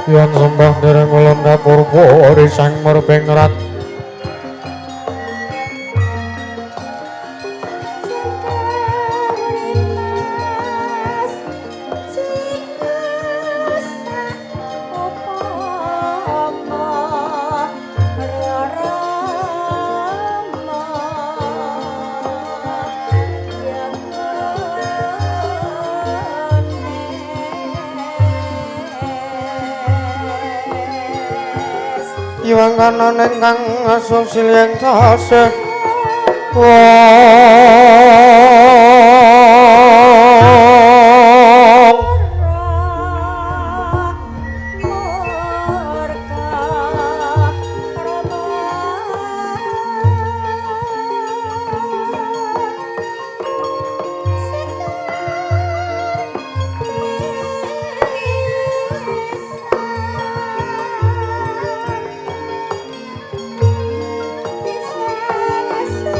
Yen sembah dereng ulun kapurwa risang merpengrat. Iwang kanan ingkang asusil ing tasih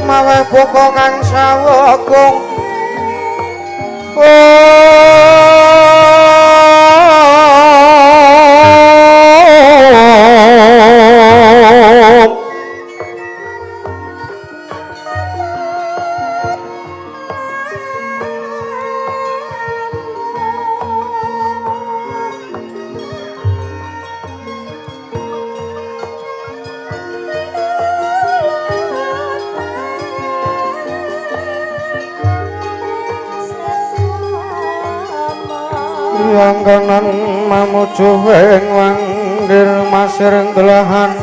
mawe buka kang sawegung. Yang kanan mamuju ing wangdir masir ing delahan.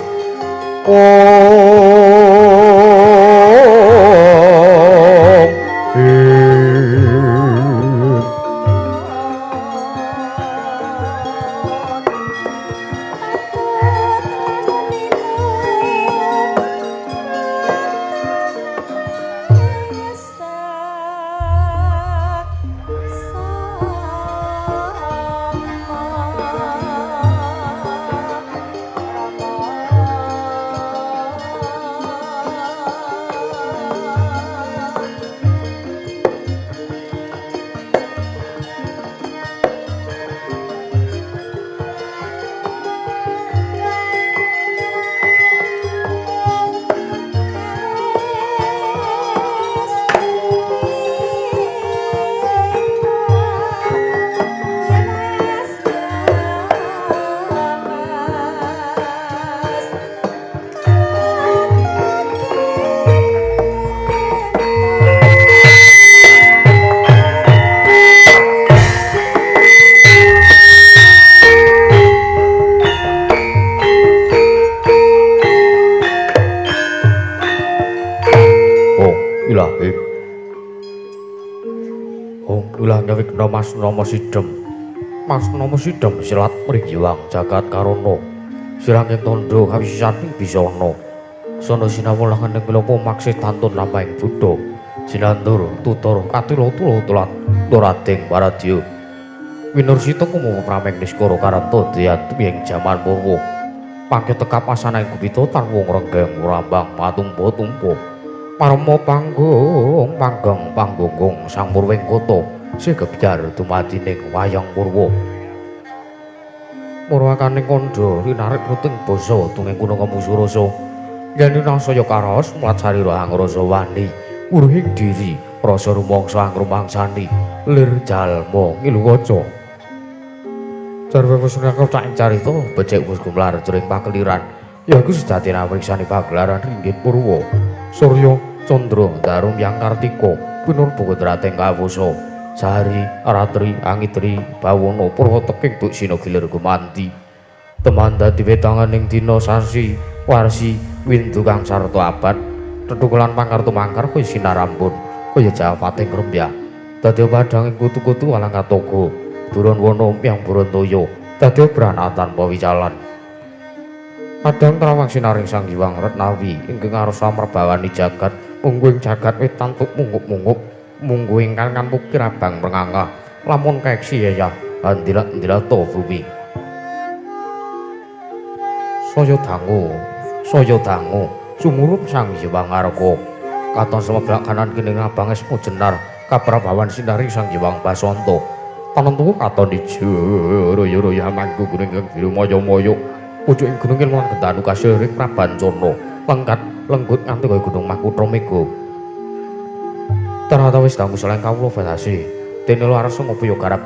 Mas Nomo Sidem, Mas Nomo Sidem silat mrigiyang jagat karana siranging tandha kawisisaning bisana sono sinawulangan ing lopo maksih tantun lampahing buddha sinandur tutur katila tula tulan turading paradya winursita kumupa prameng niskara karanta diyan tumiyeng jaman purwa pangke tekap asana ing gupita tanwa ngrenggeng rambang patumpa-tumpa parama panggung panggang panggunggung sang purwing kota sigebyar dumadi ning wayang purwa murwakaning kandha rinarik ruting basa tunging kuna kemusurasa yen nasaya karaos mlat sarira angrasa wani wuruhing diri rasa rumangsa angrumangsani lir jalma ngilu kaca jarwe wis nek ing carita becik wis gumlar jroning pakeliran ya iku sejatine amriksani pagelaran ringgit purwa surya candra darum yang kartika pinurba kodrating kawasa sari ratri angitri bawana purwa teking buksina gilir gumanti teman dadi wetanganing dina sasi warsi windu kang sarta abad tetukulan pangkartu mangkar kaya sinarambun kaya jawating rembyah dadi padhanging kutu-kutu walang katoga buron wana yang buron toya dadi brana tanpa wicalan padhang trawang sinaring Sang Hyang Retnawi ingkang arsa merbawani jagat mungguing jagat wetan mungup-mungup munggu ingkang kampukir abang mrengangah lamun kaeksi yayah andila-andilata bumi saya dangu sumurup Sang Hyang Arka katon semeblak kanan kining abang esmu jenar kaprabawan sinari Sang Hyang Basanta Tanentu katon ijo royo-royo manggung gunung ingkang biru maya-maya. Pucuking gunung lan gendanu kasiring Prabancana. Lengkat lenggut nganti kaya gunung Makutha Mega. Ternyata wis dangu seleng kawula batasi. Dene arsa ngopo garap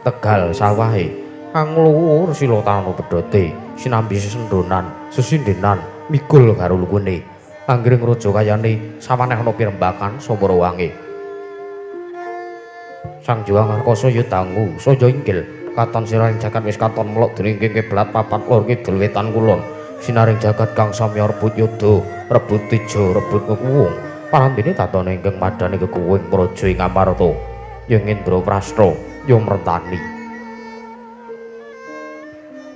Tegal sawahe. Kang luhur sila tanu pedhote, sinambi sesendhonan, sesindenan, migul karo lukune. Anggring raja kayane sawaneh ana pirembakan sapa wange. Sang Juang Angkasa ya dangu, saya inggil, katon siraning jagat wis katon melok dening kiblat papat lor kidul wetan kulon. Sinaring jagat kang samya rebut yoda, rebut teja, rebut kekuwung. Parandene tatone ingkang madani kekuwing praja ing Amarta. Ya Indraprasta, ya mrentani.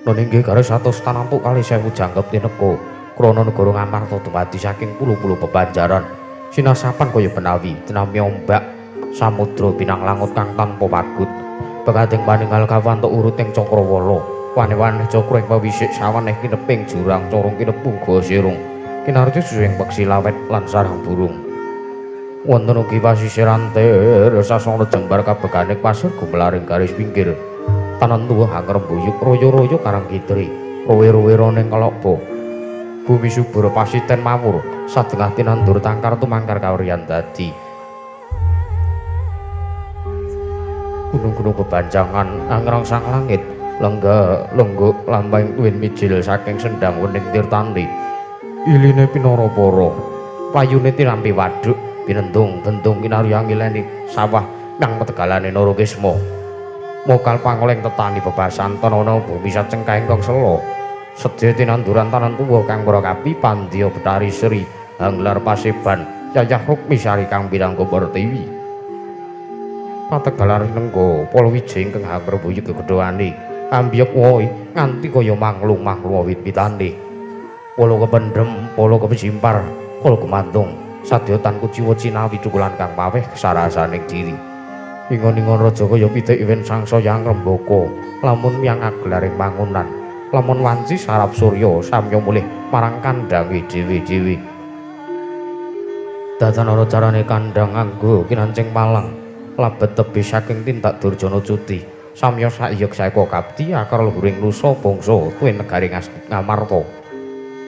Nun inggih garis 100 tanantuk kali 1000 jangkep tineka. Krana negara Ngamarta dumadi saking pulu-pulu bebanjaran. Sinasapan kaya benawi, tinami ombak samudra pinang langut kang tanpa pagut. Bekating paningal kawantuk urut ing cakrawala. Wane-wane cakra ing pawisik sawaneh kineping jurang corong kinepung goa sirung. Kinarja susuing peksi lawet lan sarang burung. Wonten ugi pasisir antir sasana jembar kabegane pasir gumelaring garis pinggir. Tanen tuwa hangrembuyuk royo-royo karang kitri, rowe-rowe ning kelapa. Bumi subur pasiten mawur, sadengah tinandur tangkar tumangkar kawriyan dadi. Gunung-gunung bebanjangan angrangsang langit, lenggak lengguk lampahing tuwin mijil saking sendang wening tirtani. Iline pinara para, payune tinampi waduk, pinendung bendung kinarya ngileni sawah nyang petegalane Narokisma. Mokal pangoleng tetani bebasan tanana bumi sacengkah ingkang sela. Sedya tinanduran tanan tuwa kang para kapi pandya Betari Sri hanglar paseban yayah rukmi sari kang pinangka Pertiwi. Pategalan nengga palawija ingkang hamrebuyuk gegedhane ambyek wohe nganti kaya manglung-manglung wit-witane. Pala kependhem, pala kepesimpar, pala gumantung sadya tan kuciwa cinawi cukulan kang paweh kesarasaning diri. Ingon-ingon raja kaya pitik iwen sangsaya ngrembaka, lamun miyang agelaring mangunan, lamun wanci sarap surya samya mulih marang kandhange dhewe-dhewe. Datan ana carane kandhang nganggo kinancing palang, labet tebih saking tindak durjana cuti, samya saiyek saeka kapti akar luhuring nusa bangsa tuwin negari Ngamarta.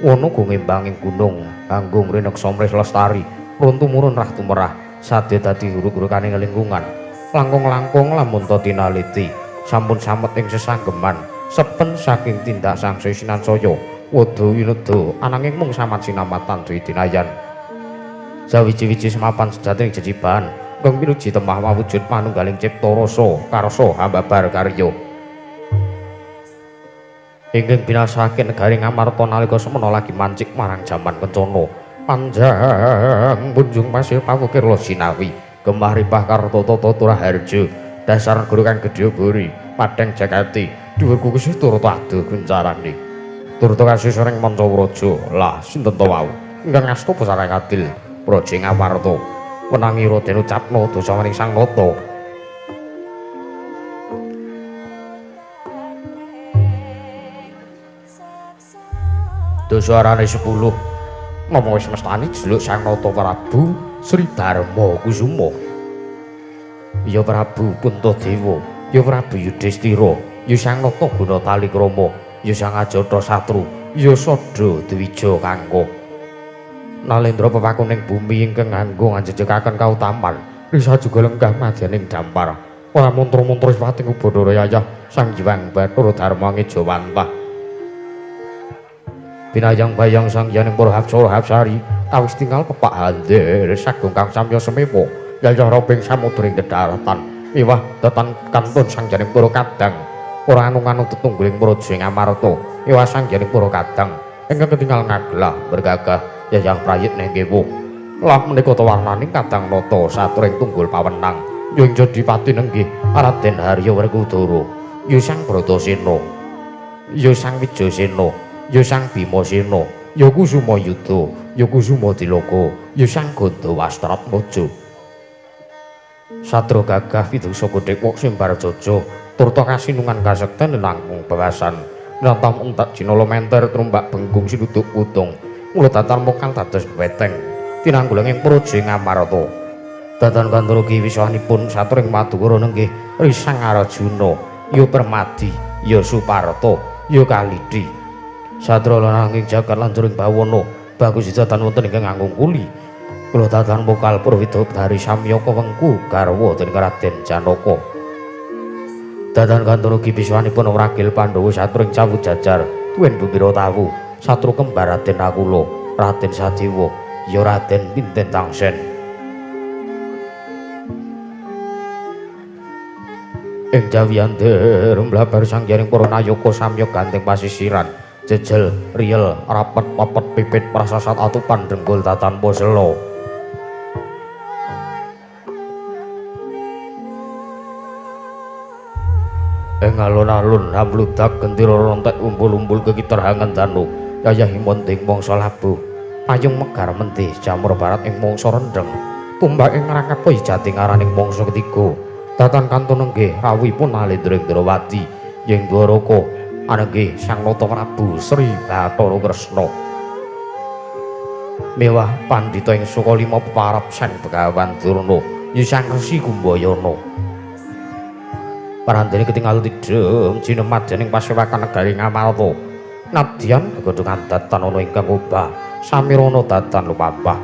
Wana go ngembanging gunung, anggung rineksa mrih lestari, run tumurun rah tumerah, sadya dadi huruk-hurukane lingkungan. Langkung-langkung lamun ta tinaliti sampun samet ing sesanggeman sepen saking tindak sangsaya sinansaya wada wineda ananging mung samat sinamatan dwi dinayan. Sawiji-wiji semapan sejati ing jejiban kang pinuji temah mawujud manunggaling cipta rasa karsa hambabar karya ingkang binasake negari Ngamarta nalika semana lagi mancik marang jaman kencana. Panjang munjung pasir pawukir sinawi gemah ripah karta tata turaharja dasar negara kang gedhe buri padhang jagati dhuwur kukusih turta adoh guncarane turta kasih sering manca praja lah sinten ta wau ingkang asta pusaka adil praja Ngamarta wenangi Raden ucapna dosa maring Sang Nata. Dosa arane 10 ngomong wis mestani jeluk Sang Nata Prabu Sri Darma Kusuma. Ya Prabu Puntadewa, ya Prabu Yudhistira, ya Sang Nata Guna Talikrama, ya Sang Ajatasatru, ya Sada Dwija Kangka. Nalendra pepakuning bumi ingkang nganggo nganjejekaken kautaman, risa juga lenggah madyaning dampar. Ora mantra-mantra sifating Ubadara yayah Sang Hyang Bathara Darma ngejawantah. Binayang-bayang sang yaning para hapsara hapsari kawis tinggal pepak handir sagung kang samya semewa yayah robing samudra ing dedaratan miwah datan kantun sang janing para kadang ora anu-anu tetungguling praja ing Amarta miwah sang janing para kadang ingkang ketinggal ngaglah bergagah yayah prayit nengkewu lah menika warnaning kadang nata saturing tunggul pawenang yung jadi pati nenggih Raden Harya Werkudara ya Sang Bratasena ya Sang Wijasena ya Sang Bimasena, ya Kusuma Yuda, ya Kusuma Dilaka, ya Sang Gandawastratmaja. Satria gagah widusa godhek simbar jaja, turta kasinungan kasekten langkung bewasan. Nrantam entek jinala menter trumbak benggung sinuduk putung. Mula datan mokal dados weteng tinanggulang ing praja Ngamarta. Datan kantara ki wisanipun saturing madukara nenggih Risang Arjuna, ya Permadi, ya Suparta, ya Kalidi. Satrala nanging jagat lanjuring bawana bagus datan wonten ingkang ngangkuli. Kula tatan mokal purwita dari samyaka wengku garwa dening Raden Janaka. Datan kantun ugi biswanipun wragil Pandhawa satring cawu jajar tuwin bumira tawu satru kembar Raden Nakula, Raden Sadewa, ya Raden Pinten Tangsen. Ing jawiyan mlabar sangyaring para nayaka samya ganteng pasisiran jejel riyel rapet pepet pipit prasasat atupan drenggul tatan posela. Ing alun-alun amludak gendera rontek umbul-umbul kekitar hangan danu yayah monding mangsa labuh payung megar mendih jamur barat ing mangsa rendheng tumbak ing rangkap jati ngaraning mangsa ketiga. Datan kantun nenggih rawuhipun Alendra Indrawati ing Dwaraka anenggih Sang Nata Prabu Sri Bathara Kresna mewah pandhita ing Sukalima peparap Sang Begawan Durna ya Sang Resi Kumbayana. Parandene ketingal tidhem jinemat dening pasewakan negari Ngamarta nadyan gegodhongan datan ana ingkang obah samirana datan lumampah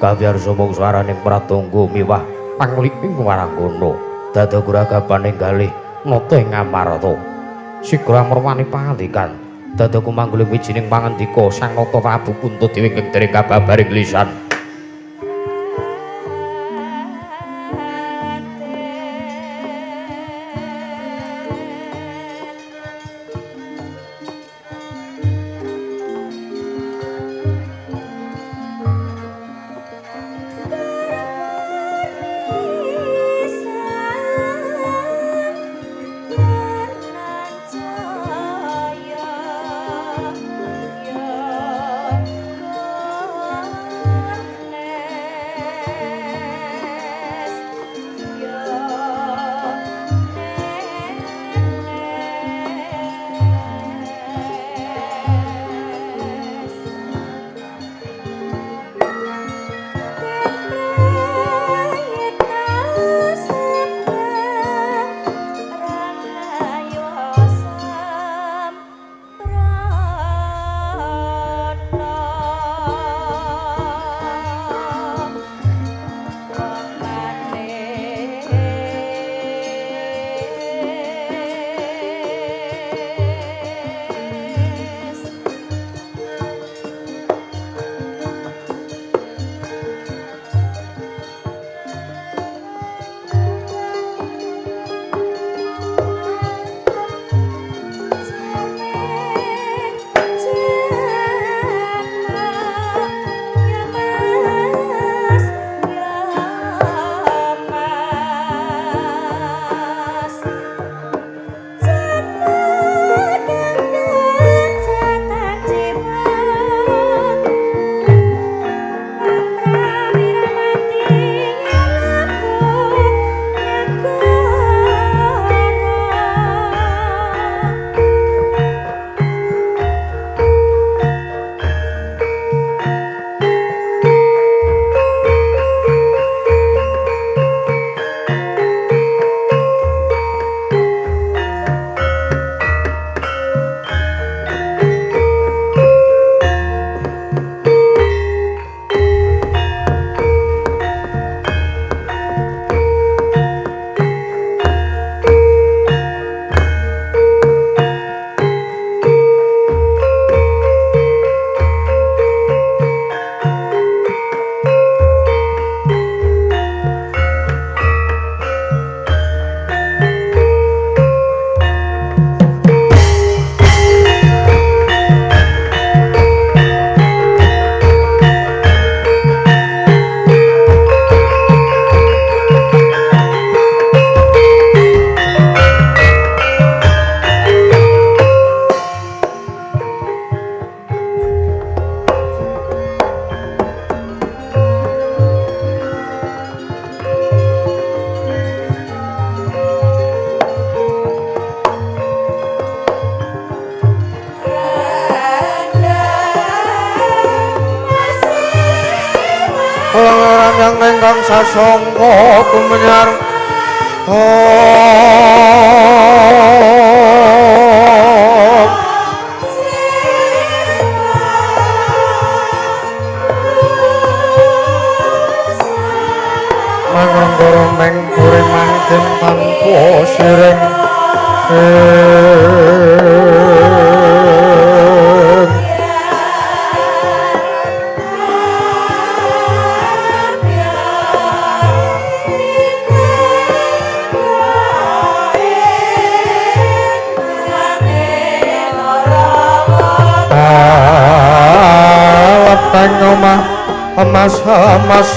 gawe arsa mung swaraning pratangga miwah panglik ing waranggana dada guragapaning galih nata ing Ngamarta. Sigra merwani pangandikan dada kumangguling wijining pangandika Sang Nata Prabu Puntadewa ingkang dereng kababaring lisan. Lengaran yang ingkang sasongko kumenyar Mangrengkara meng puri mangkin tanpa siring. Alateng omah emas emas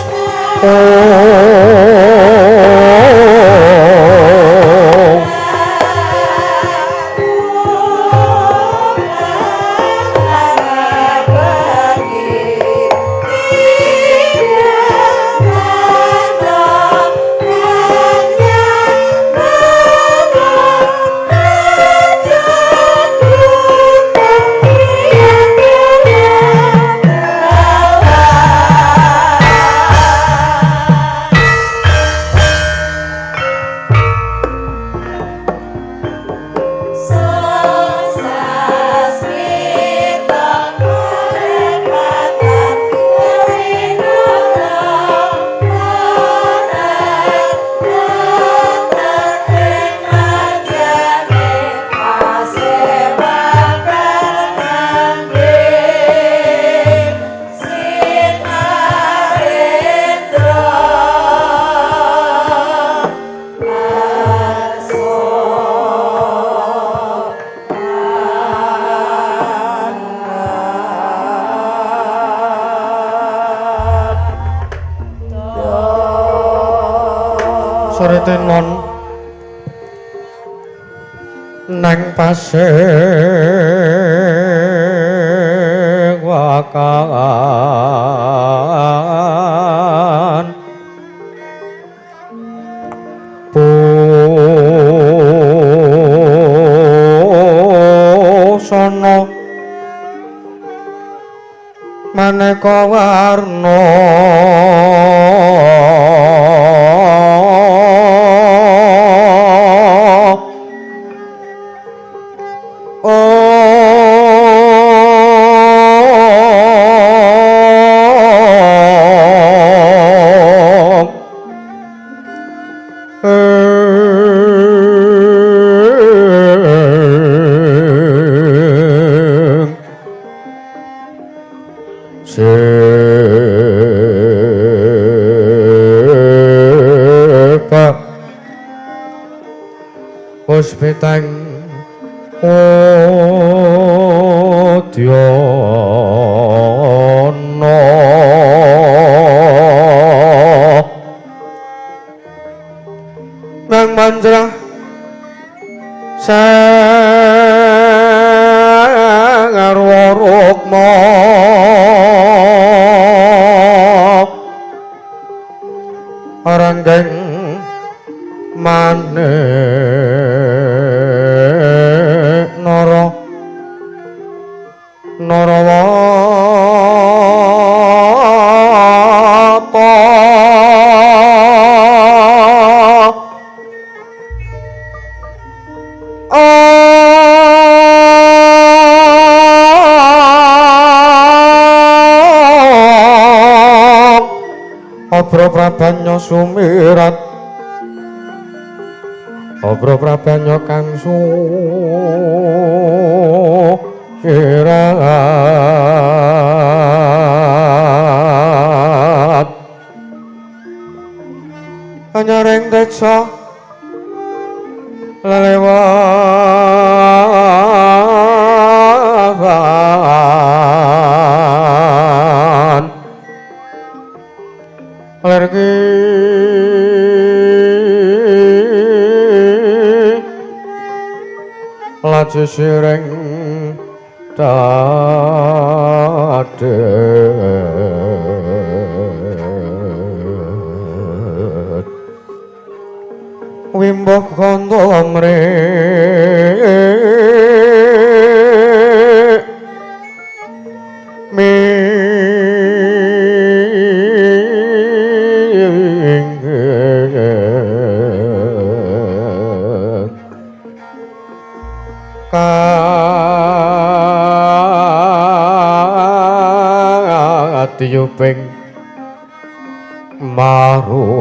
Sritenon nang pasir wakan busana maneka warna Puspitang Udyana nang manjrah sangarwa rukma ranggeng manik nara narawata Obro prabanya sumirat obro prabanya kang sumirat anyaring teca lelewan lergi laju sireng dadet wimbo kandha mrik minggir. Atiyuping maruta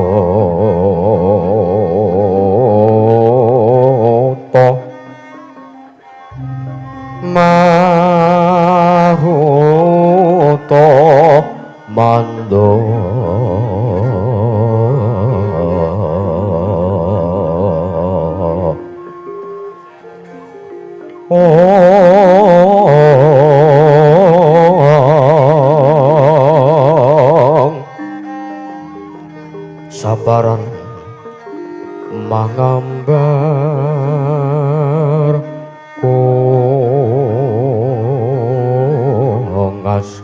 maruta mando sabaran mangambar kongas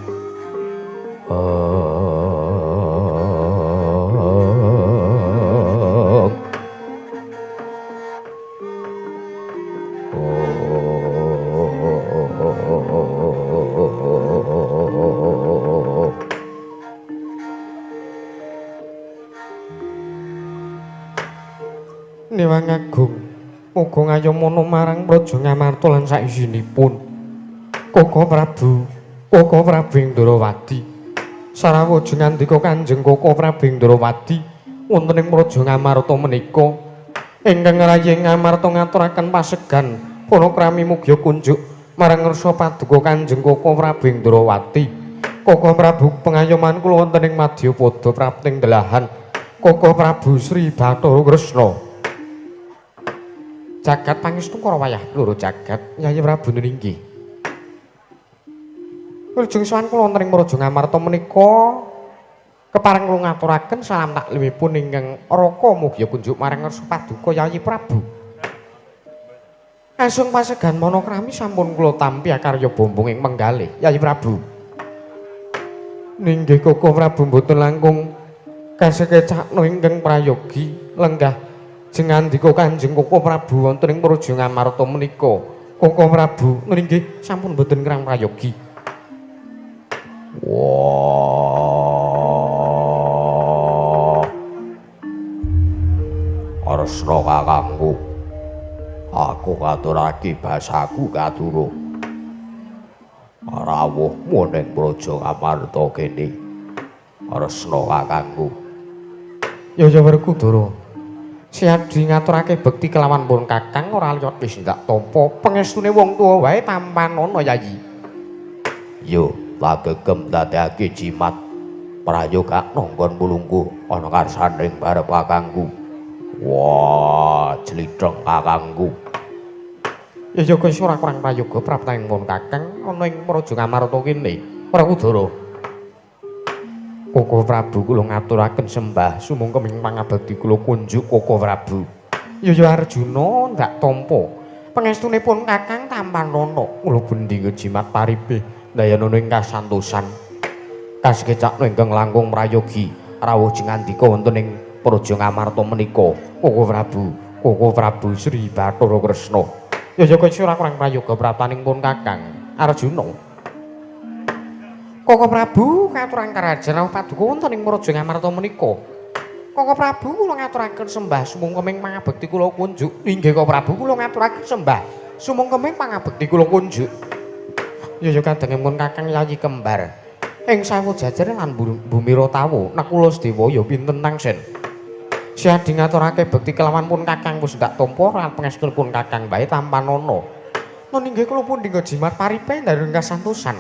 Niwang Agung muga ngayomana marang Praja Ngamarta lan saisinipun. Koko Prabu, Koko Prabu Indrawati. Sarawuj ngandika Kanjeng Koko Prabu Indrawati wonten ing Praja Ngamarta menika ingkang ngrayi Ngamarta ngaturaken pasegan panakrami mugia kunjuk marang ngarsa paduka Kanjeng Koko Prabu Indrawati. Koko Prabu pengayoman kula wonten ing Madyapada prapting delahan Koko Prabu Sri Bathara Kresna. Jagat pangestu karo wayah loro jagat Yayi Prabu nggih. Wilujeng sowan kula wonten ing Praja Ngamarta menika kepareng kula ngaturaken salam taklimipun ingkang raka mugia kunjuk marang ngarsa paduka Yayi Prabu. Asung pasegan manakrami sampun kula tampi akarya bombong ing menggalih Yayi Prabu. Ninggih Koko Prabu mboten langkung kasekecakno ingkang prayogi lenggah jengandika Kanjeng Koko Prabu wonten ing Praja Ngamarta menika. Koko Prabu nggih sampun mboten ngrang prayogi. Wah. Arsna kakangku. Aku ngaturake basaku kaduro. Rawuhmu ning Praja Ngamarta kene. Arsna kakangku. Ya ya Werkudara. Siadi ngaturake bekti kelawan pun kakang ora liwat wis ndak tampa pengestune wong tuwa wae tampanana Yayi. Yo lagegem dadekake jimat prayoga nanggon mulungku ana karsaning barep kakangku. Wah, jlitheng kakangku. Ya ya wis ora kurang prayoga praptaning pun kakang ana ing Praja Ngamarta kene. Werkudara. Koko Prabu kula ngaturaken sembah sumangga pangabekti kula kunjuk Koko Prabu. Ya ya Arjuna ndak tampa. Pangestunipun Kakang tampanana kula bendinga jimat paripe ndayanana ing kasantosan. Kasekecakno ingkang langkung prayogi rawuh jengandika wonten ing Praja Ngamarta menika. Koko Prabu, Koko Prabu Sri Bathara Kresna. Ya ya kaya ora kurang prayoga praptaning pun Kakang Arjuna. Koko Prabu katuran karajan rawuh paduka wonten ing Praja Ngamarta menika. Koko Prabu kula ngaturaken sembah sumangga ming pangabekti kula kunjuk. Inggih Koko Prabu kula ngaturaken sembah sumangga ming pangabekti kula kunjuk. Ya ya kadangipun Kakang Yayi kembar. Ing sawu jajar lan bumi Rotawa Nakula Sedewa ya pinten tangsen. Siadi ngaturake bekti kelawan pun Kakang wis ndak tampa lan pangestunipun Kakang bae tampanana. Nun inggih kula pundi jimat paripe ndaring kasantosan.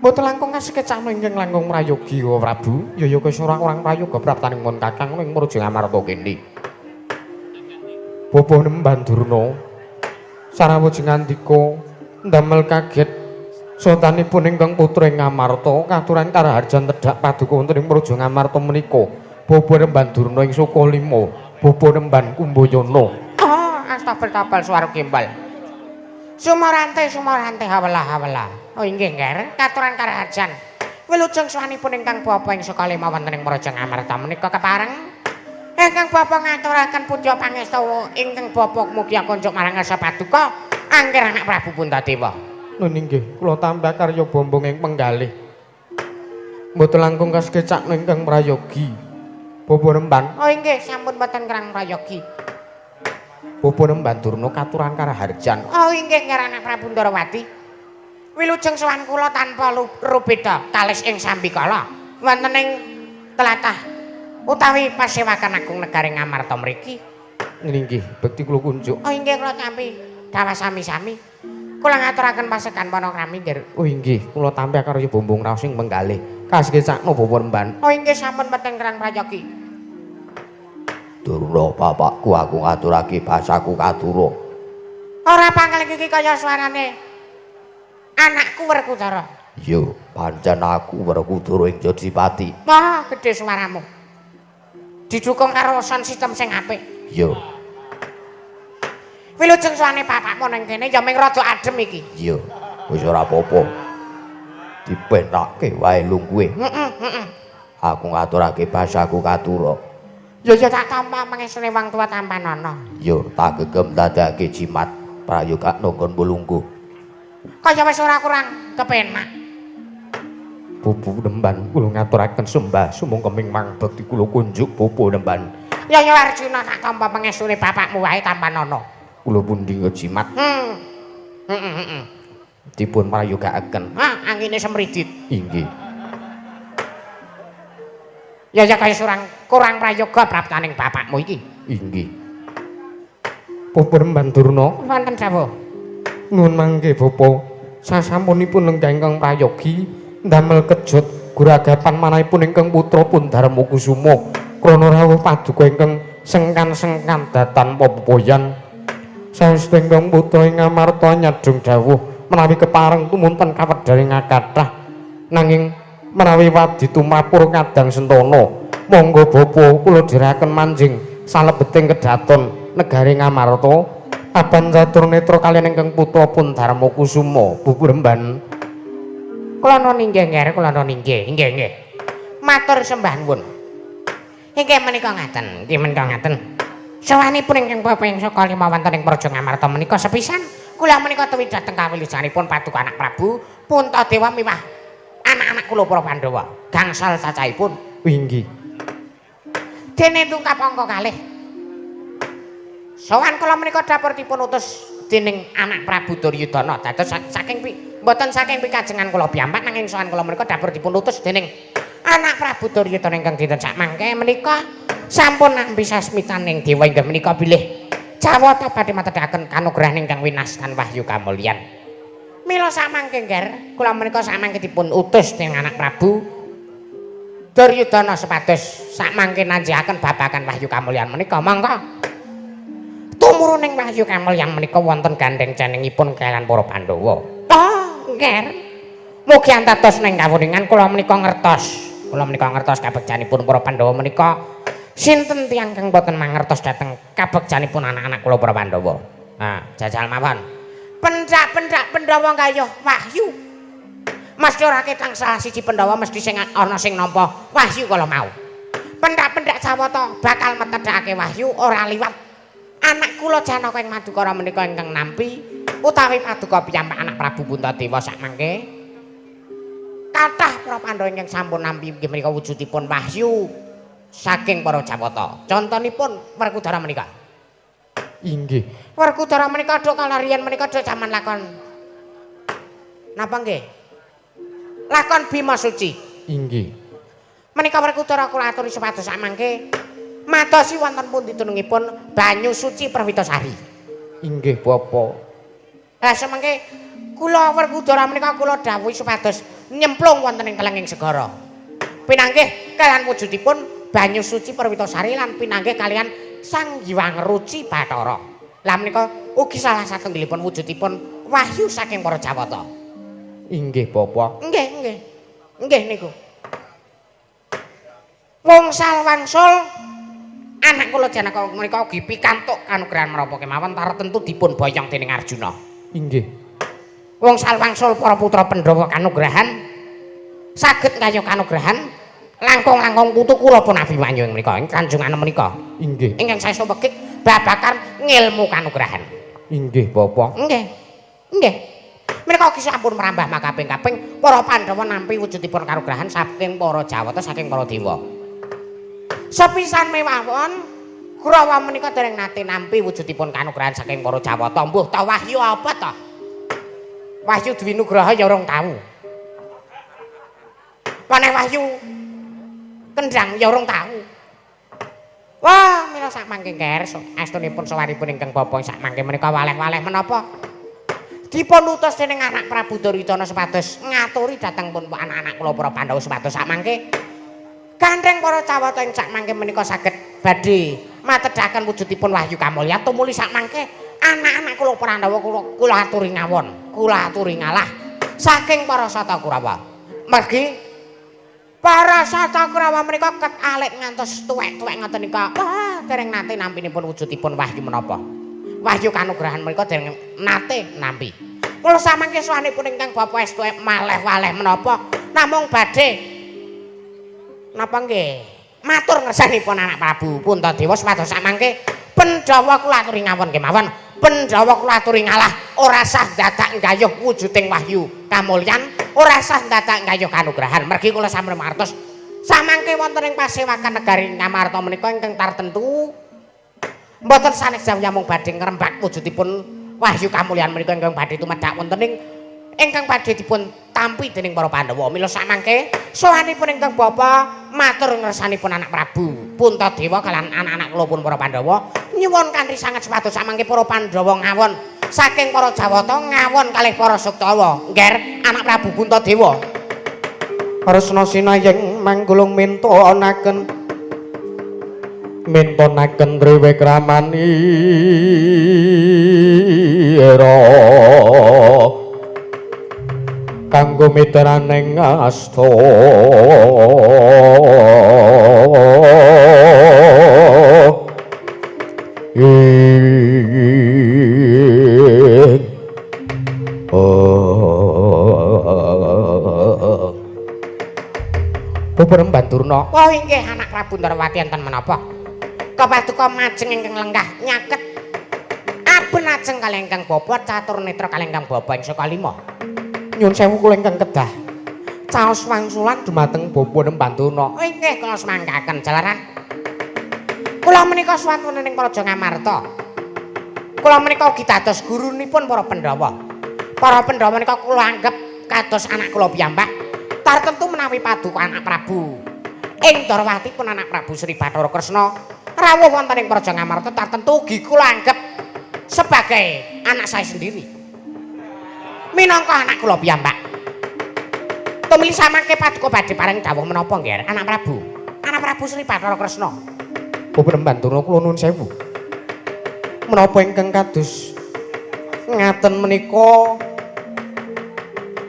Mboten langkung kasekecakno ingkang langkung prayogi Koko Prabu. Ya ya wis ora kurang prayoga praptaning pun Kakang ing Praja Ngamarta kene. Bapa Nemban Durna sarawuj ngandika ndamel kaget sotanipun ingkang putra ing Ngamarta katuran karaharjan tedhak paduka wonten ing Praja Ngamarta menika. Bapa Nemban Durna ing Sukalima, Bapa Nemban Kumbayana. Oh, astagfirullah swara gembal. Sumarante sumarante hawelah hawelah. Oh inggih Nger, katuran karaharjan. Wilujeng sowanipun ingkang bapa ing Sukalima wonten ing Praja Ngamarta menika kepareng. Ingkang bapa ngaturaken puja pangestu ingkang bapa mugi kunjuk marang ngarsa paduka angger anak Prabu Puntadewa. Nun inggih, kula tambah karya bombong ing penggalih. Mboten langkung kasekecakno ingkang prayogi. Bapa Nemban. Oh inggih, sampun boten kerang prayogi. Bapa Nemban Durna katuran karaharjan. Oh inggih Nger anak Prabu Ndarawati. Wilujeng sowan kula tanpa rubeda kalis ing sambikala wonten ing tlatah utawi pasewakan agung negari Ngamarta mriki. Inggih, bekti kula kunjuk. Oh inggih kula tampi dawah sami-sami. Kula ngaturaken pasegan panakrami nggih. Oh inggih, kula tampi akarya bumbung raos ing penggalih. Kasih cakno Bapak Remban. Oh inggih sampun peteng kerang prayogi. Durna bapakku aku ngaturake basaku katura. Ora pangling iki kaya suarane anakku Werkudara. Iya, pancen aku Werkudara ing Jodipati. Wah, gedhe suaramu. Didukung karo sound system sing apik. Iya. Wilujeng suwane bapakmu nang kene ya ming rada adem iki. Iya, wis ora apa-apa. Dipenake wae lungguhe. Heeh, heeh. Aku ngaturake basaku katura. Ya ya tak tampa mangestune wong tuwa tampanana. Ya tak gegem dadake jimat prayogakno nggon lungguh. Kaya wis ora kurang kepenak. Pupu Nemban kula ngaturaken sembah sumangga ming bekti kula kunjuk Pupu Nemban. Ya ya Arjuna tak tampa pangestune bapakmu wae tampanana. Kula pundi jimat. Heeh heeh. Dipun prayogakaken. Ah, angine semridit. Inggih. Ya ya kaya surang kurang prayoga praptaning bapakmu iki. Inggih. Pupu Nemban Durna wonten dawuh. Nuwun mangke bapa, sasampunipun lenggah ingkang prayogi ndamel kejut guragapan manahipun ingkang putra pun Darma Kusuma krana rawuh paduka ingkang sengkan-sengkan datan pepoyan. Saestu ingkang putra ing Ngamarta nyadhung dawuh menawi kepareng tumunten kawedharing kathah nanging menawi wadi tumapur kadang sentana monggo bapa kula dherekaken manjing salebeting kedaton negari Ngamarta aban catur netra kaliyan ingkang putra pun Darma Kusuma. Bubu Remban kula nuwun inggih nggih kula nuwun inggih inggih nggih matur sembah nuwun. Inggih menika ngaten, inggih menika ngaten. Sowanipun ingkang bapa ing saka lima wonten ing Praja Ngamarta menika sepisan kula menika tuwi dhateng kawilujenganipun paduka anak Prabu Puntadewa miwah anak-anak kula para Pandhawa gangsal cacahipun. Inggih. Dene tungkap angka kalih. Sowan kula menika dapur dipun utus dening anak Prabu Duryudana. Dados saking mboten saking pikajengan kula piyambak nanging sowan kula menika dapur dipun utus dening anak Prabu Duryudana ingkang dinten sakmangke menika sampun nampi sasmitaning dewa inggih menika bilih Jawata badhe matedhaken kanugrahan ingkang winastan wahyu kamulyan. Mila samangke ngger kula menika samangke dipun utus dening anak Prabu Duryudana supados sakmangke nanjiaken babagan wahyu kamulyan menika. Monggo tumuruning wahyu kamulyan menika wonten gandheng cenengipun kaliyan para Pandhawa. Oh, ngger. Mugi antatos ning kawuningan kula menika ngertos. Kula menika ngertos kabegjanipun para Pandhawa menika sinten tiyang kang boten mangertos dhateng kabegjanipun anak-anak kula para Pandhawa. Nah, jajal mawon. Pendak-pendak Pandhawa gayuh wahyu. Mesti ora ketang salah siji Pandhawa mesti sing ana sing nampa wahyu kala mau. Pendak-pendak Jawata bakal metedhakake wahyu ora liwat anak kula Janaka ing Madukara menika ingkang nampi utawi paduka piyambak anak Prabu Puntadewa sakmangke. Kathah para Pandhawa ingkang sampun nampi inggih menika wujudipun wahyu saking para Jawata. Contonipun Werkudara menika. Inggih. Werkudara menika dok kalarian menika dok jaman lakon napa nggih? Lakon Bima Suci. Inggih. Menika Werkudara kula aturi supados sakmangke madosi wonten pundi dunungipun banyu suci Perwitasari. Inggih bapa. Lah semangke kula Werkudara menika kula dawuhi supados nyemplung wonten ing telenging segara. Pinanggih kaliyan wujudipun banyu suci Perwitasari lan pinanggih kaliyan Sang Hyang Ruci Bathara. Lah menika ugi salah satunggalipun wujudipun wahyu saking para Jawata. Inggih bapa. Nggih, nggih. Nggih niku. Wongsal wangsul anak kula Janaka menika ugi pikantuk kanugrahan menapa kemawon tartemtu dipun boyong dening Arjuna. Inggih. Wongsal wangsul para putra Pandhawa kanugrahan saged kaya kanugrahan langkung-langkung putu kula pun Abimanyu ing menika ing kanjungane menika. Inggih. Ingkang saestu wegik babagan ngilmu kanugrahan. Inggih bapa. Nggih. Nggih. Menika ugi sampun merambah makaping-kaping para Pandhawa nampi wujudipun kanugrahan saking para Jawata saking para dewa. Sepisan mewawon Kurawa menika dereng nate nampi wujudipun kanugrahan saking para Jawata. Mbuh ta wahyu apa ta? Wahyu Dwi Nugraha ya urung tau. Paneh Wahyu Kendang ya urung tau. Wah, mila sak mangke nger estunipun sowanipun ingkang bapa sak mangke menika waleh-waleh menapa? Dipun utus dening anak Prabu Duryudana supados ngaturi dhateng pun anak-anak kula para Pandhawa supados sak mangke gandheng para cawata ing sak mangke menika saged badhe matedhaken wujudipun wahyu kamulyan tumuli sak mangke anak-anak kula Pandhawa kula aturi ngawon, kula aturi ngalah saking para Sata Kurawa. Mergi para Sata Kurawa menika ket alit ngantos tuwek-tuwek ngoten nika. Wah, dereng nate nampinipun wujudipun wahyu menapa. Wahyu kanugrahan menika dereng nate nampi. Kula samangke sowanipun ingkang bapa estu maleh-waleh menapa namung badhe napa nggih matur ngersanipun anak Prabu Puntadewa supados samangke Pandhawa kula aturi ngawon kemawon. Pandhawa kula aturi ngalah ora sah dadak nggayuh wujuding wahyu kamulyan, ora sah dadak nggayuh kanugrahan. Mergi kula sampun mangertos samangke wonten ing pasewakan negari Ngamarta menika ingkang tartentu mboten sanes jauh namung badhe ngrembak wujudipun wahyu kamulyan menika ingkang badhe tumedhak wonten ing ingkang badhe dipun tampi dening para Pandhawa. Mila samangke sowanipun ingkang bapa matur ngersanipun anak Prabu Puntadewa kalian anak-anak kula pun para Pandhawa nyuwun kanthi sanget supados samangke para Pandhawa ngawon saking para Jawata ngawon kalih para Suktawa. Ngger anak Prabu Puntadewa. Kresna sinayeng manggulung mintonaken mintonaken triwikramanira kanggo mitraning asta. Bapak Bandurna. Wah inggih anak Prabu Ndrawati enten menapa? Kapaduka majeng ingkang lenggah nyaket aben ajeng kalih ingkang bapa catur netra kalih ingkang bapa ing saka lima. Nyun sewu kula ingkang kedah caos wangsulan dumateng Bapak Bandurna. Oh inggih kula semangkaken jalaran. Kula menika suwan wonten ing Praja Ngamarta. Kula menika ugi dados gurunipun para Pandhawa. Para Pandhawa menika kula anggep kados anak kula piyambak. Tartentu menawi paduka anak Prabu ing Ndrawati pun anak Prabu Sri Bathara Kresna rawuh wonten ing Praja Ngamarta tartentu ugi kula anggep sebagai anak saya sendiri. Minangka anak kula piyambak. Tumili samangke paduka badhe paring dawuh menapa nggih anak Prabu? Anak Prabu Sri Bathara Kresna. Bapak Bandurna kula nuwun sewu. Menapa ingkang kados ngaten menika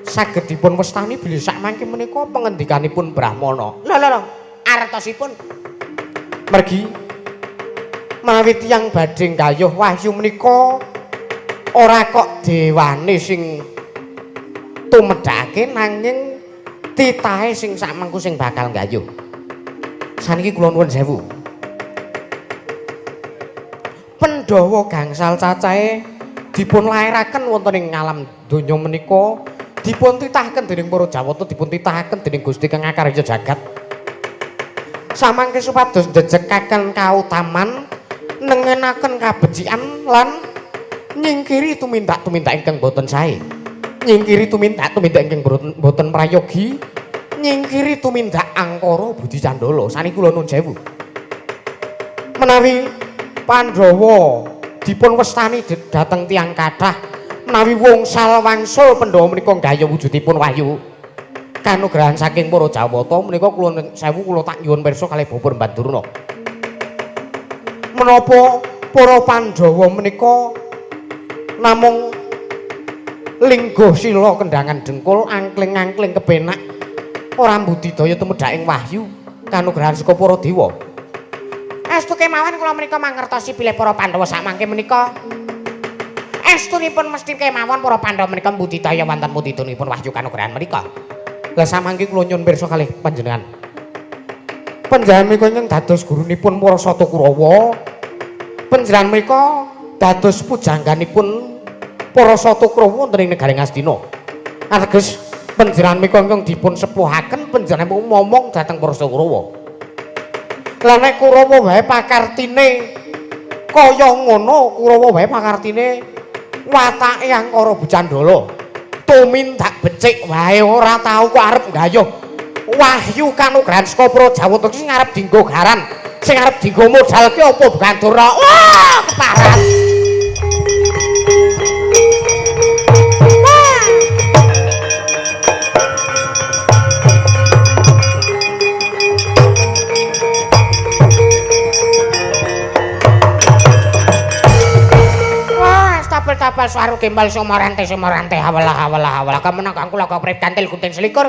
saged dipun wastani bilih sakmangke menika pengendikanipun Brahmana. Lho lho lho, artosipun mergi menawi tiyang badhe nggayuh wahyu menika ora kok dewane sing tumedhake nanging titahe sing sakmengku sing bakal nggayuh. Saniki kula nuwun sewu. Pandhawa gangsal cacahe dipun lairaken wonten ing alam donya menika dipun titahaken dening para Jawata, dipun titahaken dening Gusti Kang Akarya jagat. Samangke supados njejekaken kautaman, nengenaken kabecikan lan nyingkiri tumindak-tumindak ingkang boten sae. Nyingkiri tumindak-tumindak ingkang boten prayogi, nyingkiri tumindak angkara budi candala. Saniki kula nuwun sewu. Menawi Pandhawa dipun wastani dhateng tiyang kathah, menawi wongsal wangsul Pandhawa menika nggayuh wujudipun wahyu kanugrahan saking para Jawata menika kula sewu kula tak nyuwun pirsa kalih Bapak Bandurna. Menapa para Pandhawa menika namung lingguh sila kendhangan dengkul angkling-angkling kepenak ora mbudidaya tumedhaking wahyu kanugrahan saka para dewa? Estu kemawon kula menika mangertosi bilih para Pandhawa sakmangke menika estunipun mesti kemawon para Pandhawa menika mbudidaya wonten mudidunipun wahyu kanugrahan menika. Lah samangke kula nyuwun pirsa kalih panjenengan. Panjenengan menika ingkang dados gurunipun para Sata Kurawa. Panjenengan menika dados pujangganipun para Sata Kurawa wonten ing negari Ngastina. Ateges panjenengan menika ingkang dipun sepuhaken panjenengan momong dhateng para Sata Kurawa. Lah nek Kurawa wae pakartine kaya ngono, Kurawa wae pakartine watake angkara bucandala. Tumindak becik wae ora tau kok arep nggayuh wahyu kanugrahan saka para Jawata sing arep dienggo garan, sing arep dienggo modal ki apa Gandurna? Wah, keparat. Tapel-tapel suara gembal sumorante sumorante hawalah hawalah hawalah kemenang kang kula prip kantil gunting selikur.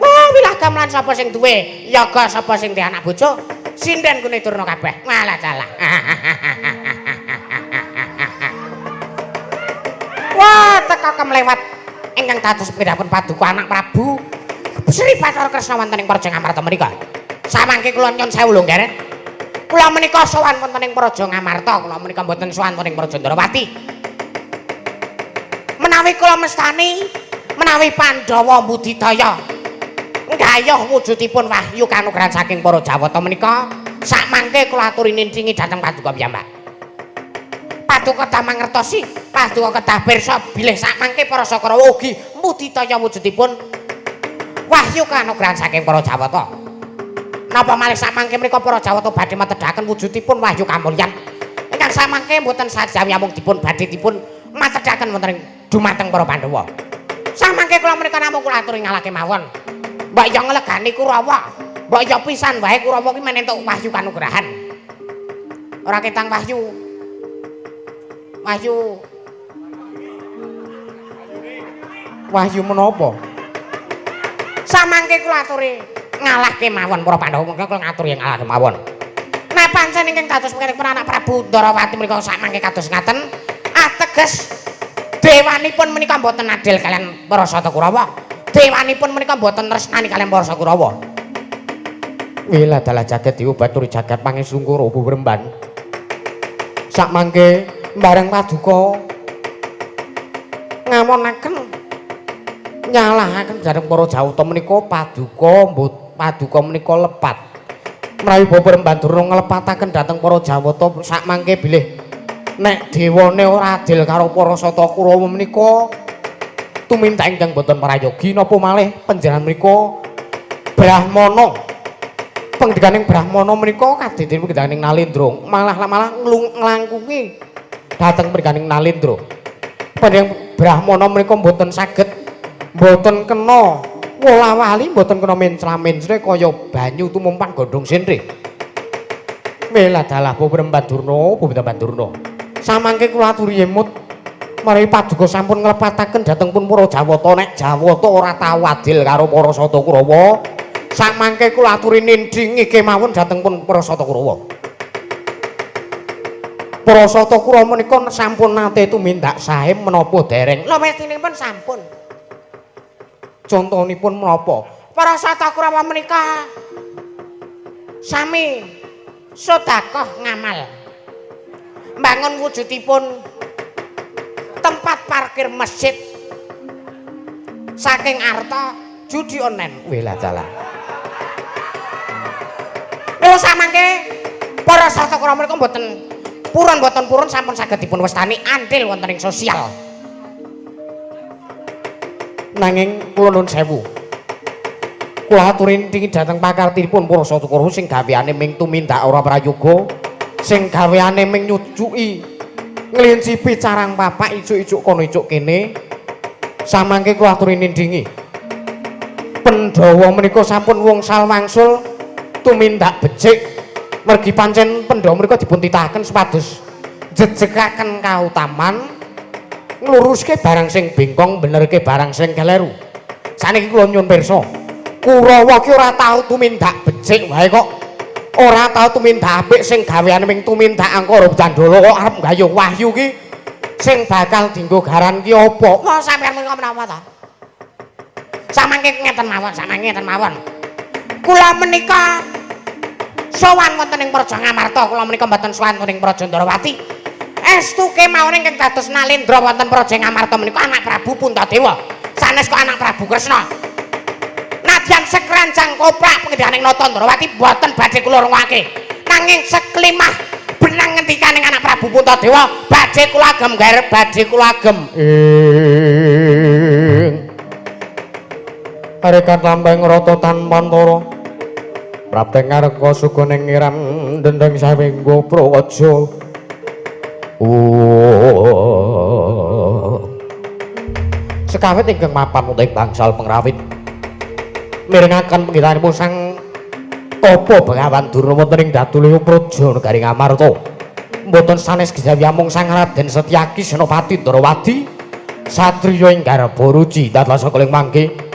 Wah, wilah gamelan sapa sing duwe yaga sapa sing duwe anak bojo sinden gune durna kabeh. Walah dalah. Wah, teka kemlewat ingkang dados pindhapun paduka anak Prabu Sri Bathara Kresna wonten ing Praja Ngamarta menika. Samangke kula nyuwun sewu lho, Ngger. Kula menika sowan wonten ing Praja Ngamarta, kula menika mboten sowan wonten ing Praja Ndrawati. Menawi kula mestani, menawi Pandhawa mbudidaya nggayuh wujudipun wahyu kanugrahan saking para Jawata menika, sakmangke kula aturi nintingi dhateng paduka piyambak. Paduka kedah mangertosi, paduka kedah pirsa bilih sakmangke para Sakarawa ugi mbudidaya wujudipun wahyu kanugrahan saking para Jawata. Napa malih samangke menika para Jawata badhe matedhaken wujudipun wahyu kamulyan ingkang samangke mboten sajawi amung dipun badhe dipun matedhaken wonten ing dumateng para Pandhawa. Samangke kula menika namung kula aturi ngalahke mawon. Mbok ya nglegani Kurawa, mbok ya pisan wae Kurawa ki men entuk wahyu kanugrahan. Ora ketang wahyu. Wahyu Wahyu menapa? Samangke kula aturi ngalahke mawon para Pandhawa, mengko kula ngaturi ngalahke mawon. Nek pancen ingkang dados pengen anak Prabu Ndrawati menika samangke kados ngaten, ateges dewanipun menika mboten adil kalian para Sata Kurawa. Dewanipun menika mboten tresnani kalian para Kurawa. Wilah dalah jagat dewa baturi jagat pangesungkara Bremban. Sakmangke bareng paduka ngamonaken nyalahaken dhateng para Jawata menika paduka paduka menika lepat. Menawi Bapak Remban Durna nglepataken dhateng para Jawata sakmangke bilih nek dewane ora adil karo para Sata Kurawa menika tumindak ingkang boten prayogi napa malih panjenengan menika Brahmana. Pengendikaning Brahmana menika kadidin pengendikaning Nalendra malah-malah nglangkungi dhateng pengendikaning Nalendra. Panjenengan Brahmana menika mboten saged mboten kena wola-wali mboten kena mencla-mencle kaya banyu tumumpan godhong sendre. Mela dalah Bapak Durna, Bapak Durna. Samangke kula aturi emut menawi paduka sampun nglepataken dhateng pun para Jawata nek Jawata ora tau adil karo para Sata Kurawa. Samangke kula aturi nindingi kemawon dhateng pun para Sata Kurawa. Para Sata Kurawa menika sampun nate tumindak sae menapa dereng? Lho mestinipun sampun. Contonipun menapa? Para Sata Kurawa menika sami sedekah ngamal. Mbangun wujudipun tempat parkir masjid saking arta judi online. Wilah dalah. Mila samangke para Sata Kurawa menika mboten purun mboten purun sampun saged dipun wastani andil wonten ing sosial. Nanging kula nuwun sewu. Kula aturi nintingi dhateng pakartipun para Sata Kurawa sing gaweane ming tumindak ora prayoga, sing gaweane ming nyucuki nglincipi carang papak icuk-icuk kono icuk kene. Samangke kula aturi nindingi. Pandhawa menika sampun wngsal wangsul tumindak becik mergi pancen Pandhawa menika dipun titahaken supados jejekaken kautaman ngluruske barang sing bengkong benerke barang sing keleru. Saniki kula nyuwun pirsa, Kurawa ki ora tau tumindak becik wae kok ora tau tumindak apik sing gaweane ming tumindak angkara candala kok arep nggayuh wahyu ki sing bakal dienggo garan ki apa? Wah, sampeyan menika menapa ta? Samangke ngeten mawon, samangke ngeten mawon. Kula menika sowan wonten ing Praja Ngamarta, kula menika mboten sowan wonten ing Praja Ndrawati. Estu kemawon ingkang dados Nalendra wonten Praja Ngamarta menika anak Prabu Puntadewa. Sanes kok anak Prabu Kresna. Nadyan sekrancang koprak pengendikaning Nata Ndrawati mboten badhe kula rungokake. Nanging seklimah benang ngendikaning anak Prabu Puntadewa badhe kula agem gaer badhe kula agem. Tarekat lambang rata tanpantara. Prapteng ngareka suguning ngiram dendeng sawenggo prawaja. Oh. Sekawit ingkang mapan wonten ing bangsal pengrawit. Mirengaken penggitanipun Sang Tapa Bengawan Durna wonten ing Datulaya Praja negari Ngamarta. Mboten sanes gejawi amung Sang Raden Setyaki Senopati Ndrawadi satriya ing garba ruci dados sakeling mangke.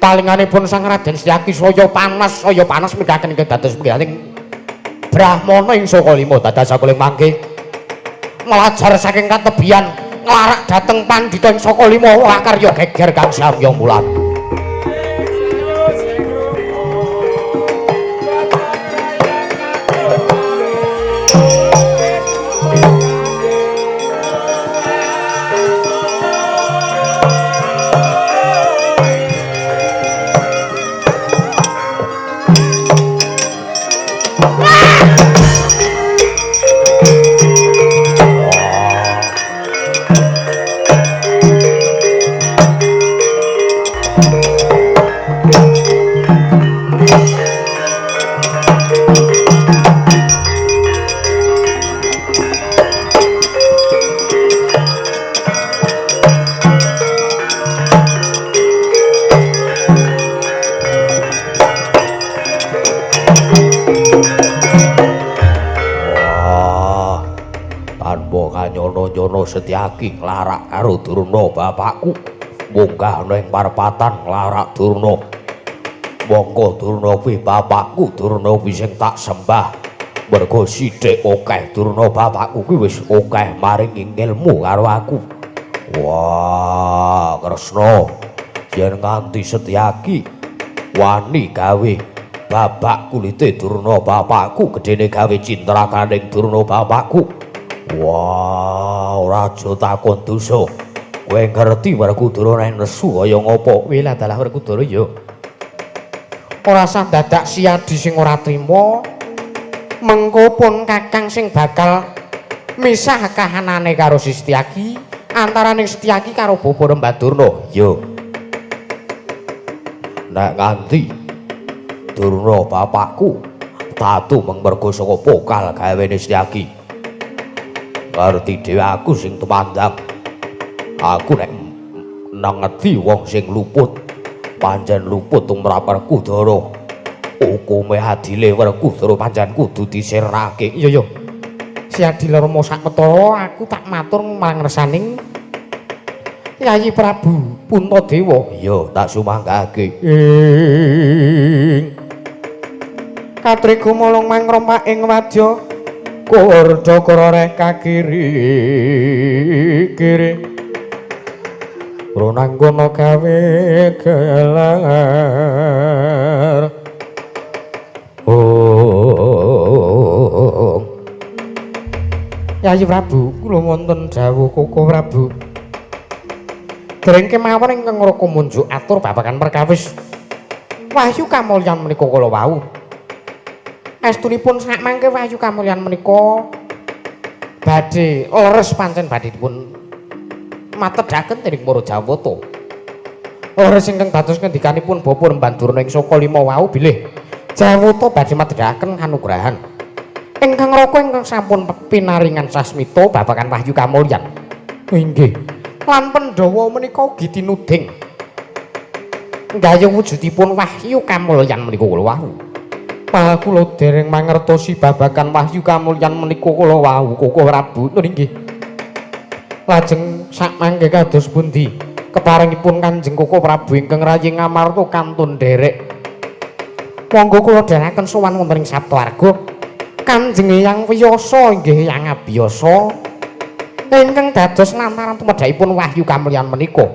Talinganipun Sang Raden Setyaki saya panas minggaken ingkang dados penggihaning Brahmana ing saka lima dados sakeling mangke. Melajar saking katebian nglarak dhateng pandhita ing saka lima lakarya geger kang samya mulat. Nyono Setyaki nglarak karo Durna bapakku munggah ana ing parpatan nglarak Durna. Monggo Durna kuwi bapakku, Durna kuwi sing tak sembah. Mergo sithik akeh Durna bapakku kuwi wis akeh maringi ngilmu karo aku. Wah, Kresna, yen nganti Setyaki wani gawe babak kulite Durna bapakku, gedene gawe cintrakaning Durna bapakku. Wah, ora aja takon dosa. Kowe ngerti Werkudara nek nesu kaya ngopo? Kuwi lah dalah Werkudara ya. Ora sah dadak Siadi sing ora trima. Mengko pun Kakang sing bakal misah kahanane karo si Setyaki, antaraning Setyaki karo Bapa Rembah Durna. Ya. Nek nganti Durna bapakku tatu mung mergo saka pokal gawene Setyaki. Ngerti dhewe aku sing tumandang. Aku nek nangedi wong sing luput, pancen luput tumrap Werkudara. Hukume adile Werkudara pancen kudu disirnake. Iya ya. Siadi Rama sakwetara aku tak matur marang resaning Yayi Prabu Puntadewa. Iya, tak sumanggake. Ing Katri gumulung mangrompak ing wadya kurda kororeh kakiri kiri runanggono gawe gelar. Oh. Yayi Prabu, kula wonten dawuh Koko Prabu. Dereng kemawon ingkang Raka munjuk atur babagan perkawis wahyu kamulyan menika kala wau. Estunipun sakmangke wahyu kamulyan menika badhe leres pancen badhe dipun matedhaken dening para Jawata. Leres ingkang dados ngendikanipun Bapa Remban Durna ing Saka Lima wau bilih Jawata badhe matedhaken kanugrahan ingkang Raka ingkang sampun pinaringan sasmita babagan wahyu kamulyan. Inggih. Lan Pandhawa menika ugi tinuding nggayuh wujudipun wahyu kamulyan menika kula wau. Malah kula dereng mangertosi babagan wahyu kamulyan menika kula wau Koko Prabu. Nggih. Lajeng sakmangke kados pundi keparengipun Kanjeng Koko Prabu ingkang rayi Ngamarta kantun nderek. Monggo kula dherekaken sowan wonten ing Saptawarga. Kanjeng Eyang Wiyasa inggih Eyang Abiyasa ingkang dados lantaran tumedhakipun wahyu kamulyan menika.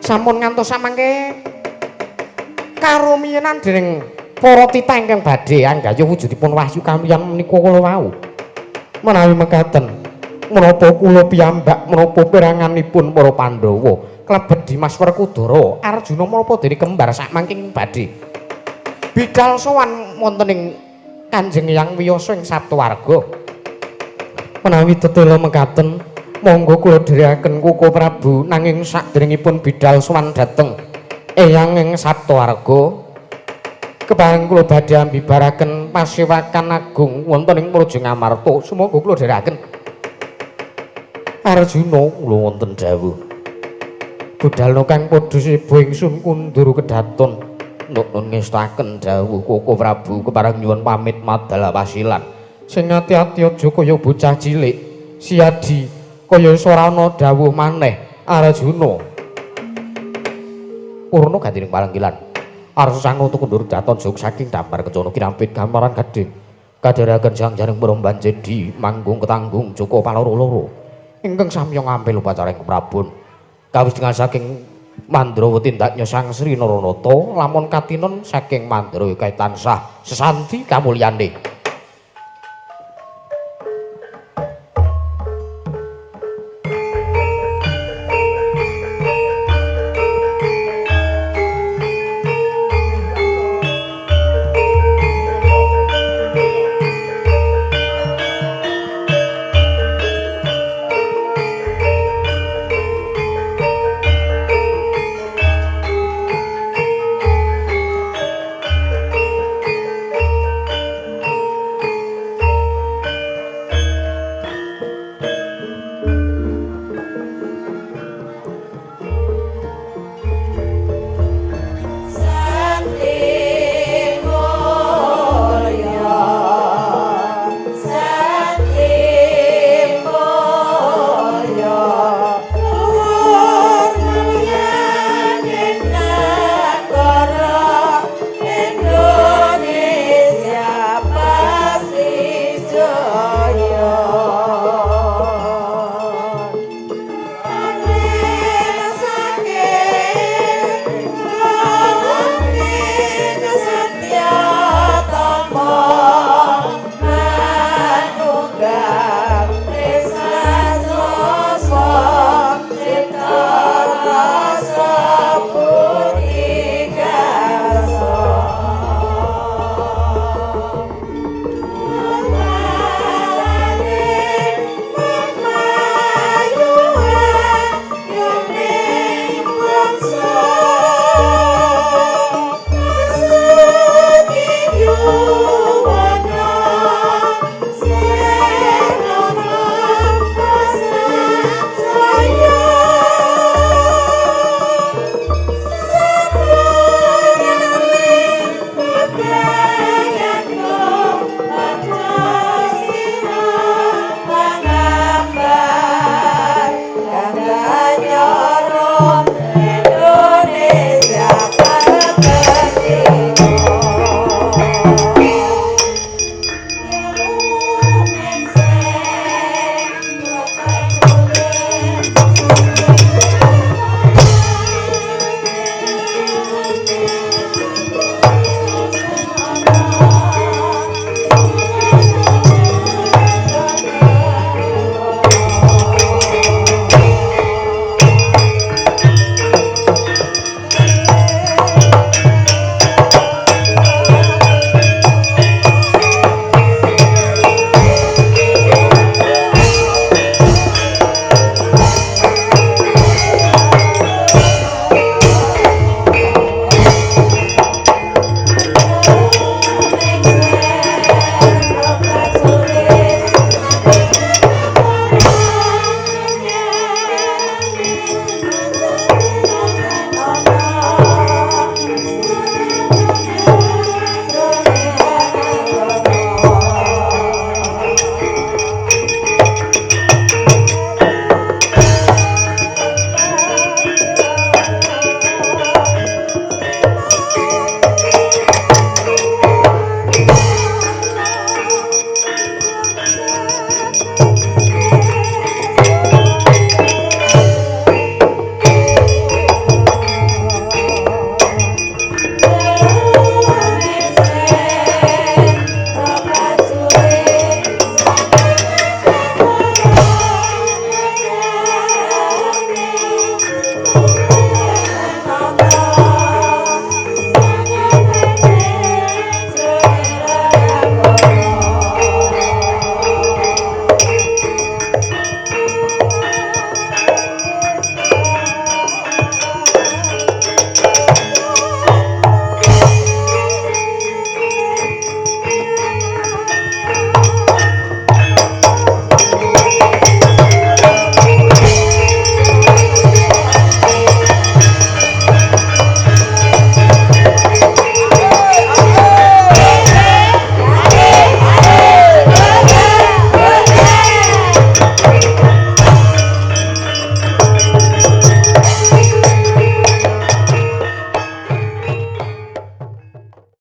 Sampun ngantos samangke karumiyenan dening para titah ingkang badhe anggayuh wujudipun wahyu kamulyan menika kula wau. Menawi mekaten, menapa kula piyambak menapa peranganipun para Pandhawa klebet Dimas Werkudara, Arjuna menapa dene kembar sakmangke badhe bidal sowan wonten ing Kanjeng Eyang Wiyasa ing Saptawarga. Menawi tetela mekaten, monggo kula dherekaken Koko Prabu nanging sakderengipun bidal sowan dhateng Eyang ing Saptawarga kepareng kula badhe ambibaraken pasewakan agung wonten ing Praja Ngamarta. Sumangga kula dherekaken. Arjuna kula wonten dawuh. Budalna kang padha seba ingsun kundur kedaton. Nuwun ngestaken dawuh Koko Prabu kepareng nyuwun pamit madal pasilan. Sing ati-ati aja kaya bocah cilik. Siadi kaya ora ana dawuh maneh Arjuna. Purna gantining palenggilan. Arsa sangoto kundur daton jog saking damar kencana kinampit gamaran gading. Kadheraken sang jaring peromban jedi manggung ketanggung Joko paloro-loro. Ingkang samya ngampil upacara ing Prabon. Kawis dengan saking Mandrawa tindaknya Sang Sri Naranata lamun katinon saking Mandrawa kaya tansah sesanti kamulyane.